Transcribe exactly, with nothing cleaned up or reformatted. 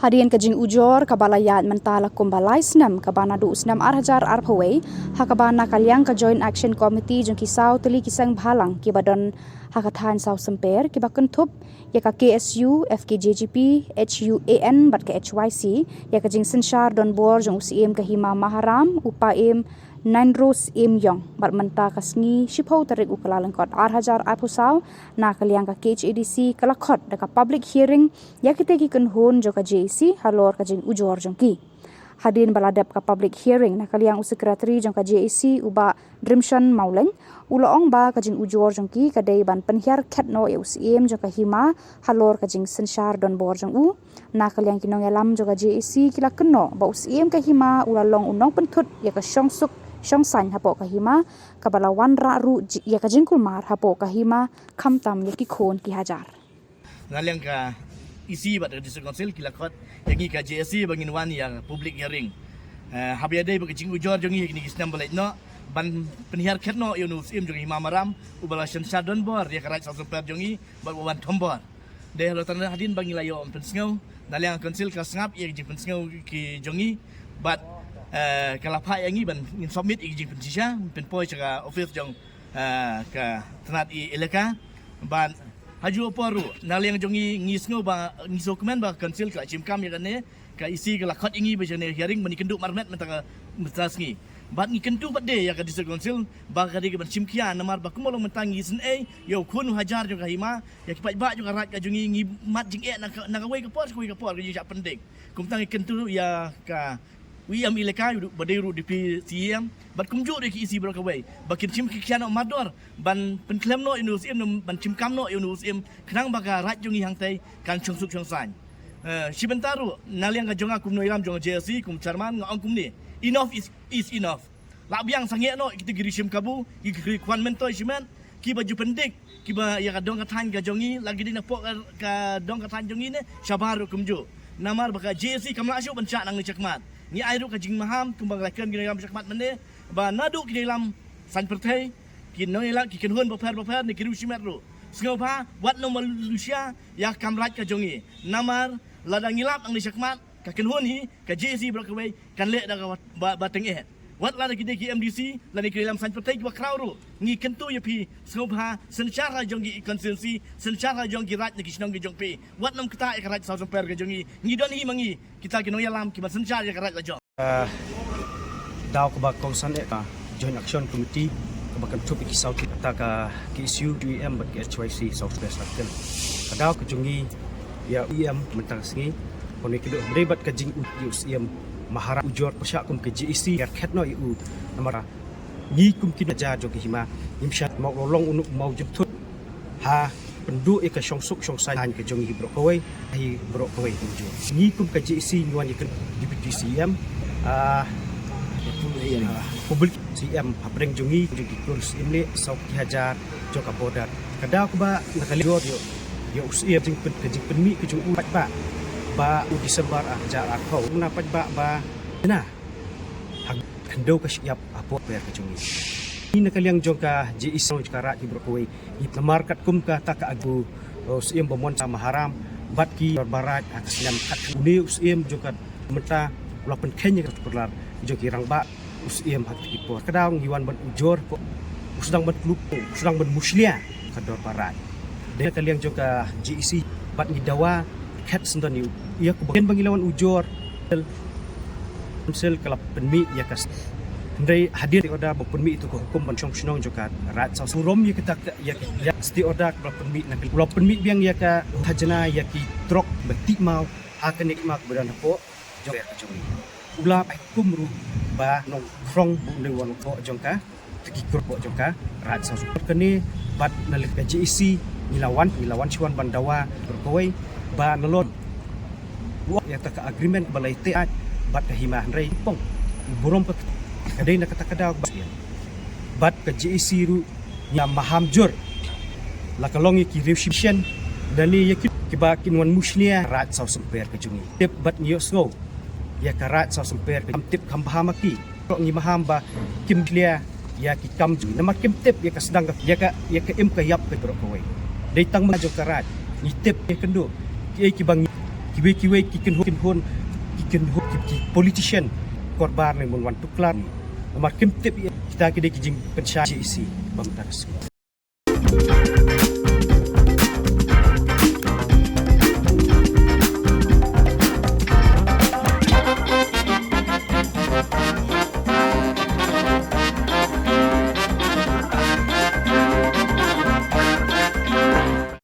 Hadien ka jingujor kaba la ïaid mynta la kumba lai snem, kaba naduh u snem ar hajar arphew wei, ha kaba na ka liang ka Joint Action Committee jong ki saw tylli ki seng bhalang kiba don ha ka thaiñ Sawsymper kiba kynthup ïa ka K S U, F K J G P, H U A N bad ka H Y C ïa ka jingsynshar donbor jong u Syiem ka Hima Maharam, u Paiem Nainrose Syiem Ïong, bad mynta ka sngi shiphew tarik u Kyllalyngkot ar hajar arphew saw, na ka liang ka K H A D C ka la khot da ka public hearing ïa kita ki kynhun jong ka J A C halor ka jingujor jong ki. Hadien ba la dep ka public hearing, na ka liang u Secretary jong ka J A C, u Bah Drimshon Mawleng, u la ong ba ka jingujor jong ki ka dei ban pynhiar khet noh ïa u Syiem jong ka Hima halor ka jingsynshar donbor jong u. Na ka liang ki nongïalam jong ka J A C ki la kynnoh ba u Syiem ka Hima u la long u nongpynthut ïa ka shongsuk shongsaiñ hapoh ka Hima, kaba la wanrah ruh ïa ka jingkulmar hapoh ka Hima, khamtam ïa ki khun ki hajar. Na liang ka E C bad ka District Council ki la khot ïa ngi ka J A C ba ngin wan ïa public hearing. Eh, haba ïadei bad ka jingujor jong ngi ha kine ki snem ba leit noh, ban pynhiar khet noh ïa u Syiem jong ka Hima Maharam, uba la synshar donbor ïa ka Raid Sawsymper jong ngi, bad uba wan thombor. Dei halor kata hadien ba ngi la ïoh pynsngew, na liang ka Council ka sngap ïa ka jingpynsngew ki jong ngi, bad, eh, ka la phah ïa ngi ban ngin submit ïa ka jingpynshisha, pynpoi sha ka office jong, eh, ka tnat i elaka, bad ha juh por ruh, na liang jong ngi, ngi sngew ba, ngi sngewkmen ba ka Council ka la shim kam ïa kane, ka E C ka la khot ïa ngi ba jan hearing, ba ngin kynduh marmet mynta ka, mynta sngi. Bad ngi kynduh pat de ïa ka District Council ba ka dei kaban shim khia, namar ba kumba long mynta ngi isynei ïa u khun u hajar jong ka Hima, ïa ki paidbah jong ka Raid ka jong ngi, ngi mad jingeh na ka, na kawei ka por sha kawei ka por, ka jingshah pyndeng. Kumta ngi kynduh ïa ka u E M elaka, ba dei ruh Deputy C E M, bad kumjuh ruh ïa ki E C baroh kawei, ba kin shim khia noh mardor ban pynkhlem noh ïa u Syiem, ban shim kam noh ïa u Syiem, khnang ba ka Raid jong ngi hangtei kan shongsuk shongsaiñ. Eh, shi bynta ruh, na liang ka jong nga kum u nongïalam jong ka J A C, kum u Chairman, nga ong kumne: enough is, is enough. Lah biang sangeh noh ïa kita ki ri shim kabu, ki ri kwah myntoi shimet, kiba ju pyndik, kiba ïa ka dong ka thaiñ ka jong ngi, la ki dei napoh ka, ka dong ka thaiñ jong ngi ne shabar ruh kumjuh. Namar ba ka J A C kam lah shuh ban shah nangne shakhmat. Ngi ai ruh ka jingmaham, kumba nga la kren ïa ki nongïalam shakhmat mynne, ba naduh ki nongïalam saiñ pyrthei, ki nongïalam, ki kynhun bapher bapher ne ki riew shimet ruh, sngewbha wat nym Malaysia ïa ka kam Raid ka jong ngi. Namar lada ngi lap nangne shakhmat, ka kynhun hi, ka J A C baroh kawei kan leh da kaba, ba, ba tyngeh. Wat lada ki dei ki M D C lane ki nongïalam saiñ pyrthei kiba khraw ruh, ngi kyntu ïa phi, sngewbha synshar ha jong ki constituency, synshar ha jong ki Raid ne ki shnong ki jong phi. Wat nym ktah ïa ka Raid Sawsymper ka jong ngi. Ngi don hi ma ngi kita ki nongïalam kiban synshar ïa ka Raid la jong. Ah, daw kaba kongsan eh ka Joint Action Committee kaba kynthup ïa ki saw tylli, kata ka K S U, H U A N bad ka H Y C South West Circle. Ka daw ka jong ngi ïa u E M mynta ka sngi, pynmih kynduh hynrei bad ka jingujor ïa u Syiem Maharam, ujor pyrshah kum ka J A C, ïa khet noh ïa u. Namar ngi kum ki nongjar jong ka Hima, ngim shah, mawlong u nongmawjynthut ha pynduh ïa ka shongsuk shongsaiñ ka jong ngi baroh kawei, hi baroh kawei kumjuh. Ngi kum ka J A C ngi wan ïa ka Deputy C E M, ah, ah, Public C E M hapdeng jong ngi, jong ki khun Syiem leh saw ki hajar jong ka border. Ka daw kaba na ka liang ïa u Syiem, jingpyn, ka jingpynmih ka jong u paidbah ba u December ar hajar arphew, na paidbah ba na ha khyndew ka shyiap hapoh ber ka jong ngi. Ngi na ka liang jong ka J A C jong ka Raid ki baroh kawei, ngi namar katkum kata ka aju, uh, Syiem ba mon sa Maharam bad ki dorbar Raid ha ka snem khat, une u Syiem jong ka mynta u la pynkheiñ ïa ka parlar jong ki rangbah u Syiem ha ki por. Ka daw ngi wan ban ujor ko, u sdang ban kluk, u sdang ban mushlia ka dorbar Raid. Dei na ka liang jong ka J A C bad ngi dawa khet sendon ïa u, ïa ka ba kin ba ngi la wan ujor. Council ka la pynmih ïa ka, hynrei hadien order ba pynmih ïa ka hukum ban shong shnong jong ka Raid Sawsymper, ïa kata ka, ïa, ïa stay order ka la pynmih na ka, la pynmih biang ïa ka khajna ïa ki trok ba tih maw ha kane ka hima kaba don hapoh jong ka jong ngi. U la ai hukum ruh ba nongkhrong ba un dei wan hapoh jong ka, ki krok hapoh jong ka Raid Sawsymper. Kane bad na lynter ka J A C ngi la wan, ngi la wan shuwa ban dawa baroh kawei ba nalor ïa kata ka agreement ba la ïateh bad ka hima, hynrei pong burom ka, ka dei na kata ka daw ba bad ka J A C ruh ngi la maham jur, la ka long ïa ki riew shimet lane ïa ki, kiba kin wan mushlia Raid Sawsymper ka jong ngi. Tip bad ngi ïohsngew ïa ka Raid Sawsymper ka, kam tip kam bha ma ki. Ngi maham ba kim mushlia ïa ki kam jong ngi namar kim tip ïa ka sdang ka, ïa ka, ïa ka im ka ïap ka baroh kawei. Dei tang ma jong ka Raid ngi tip, ïakynduh kiei kiba ngi Kiwei kiwei ki kynhun, kynhun, ki kynhun, ki, ki politician kyrpang leh ban wan tuklar. Namar kim tip ïa kita ki dei ki jingpynshai J A C bam tar.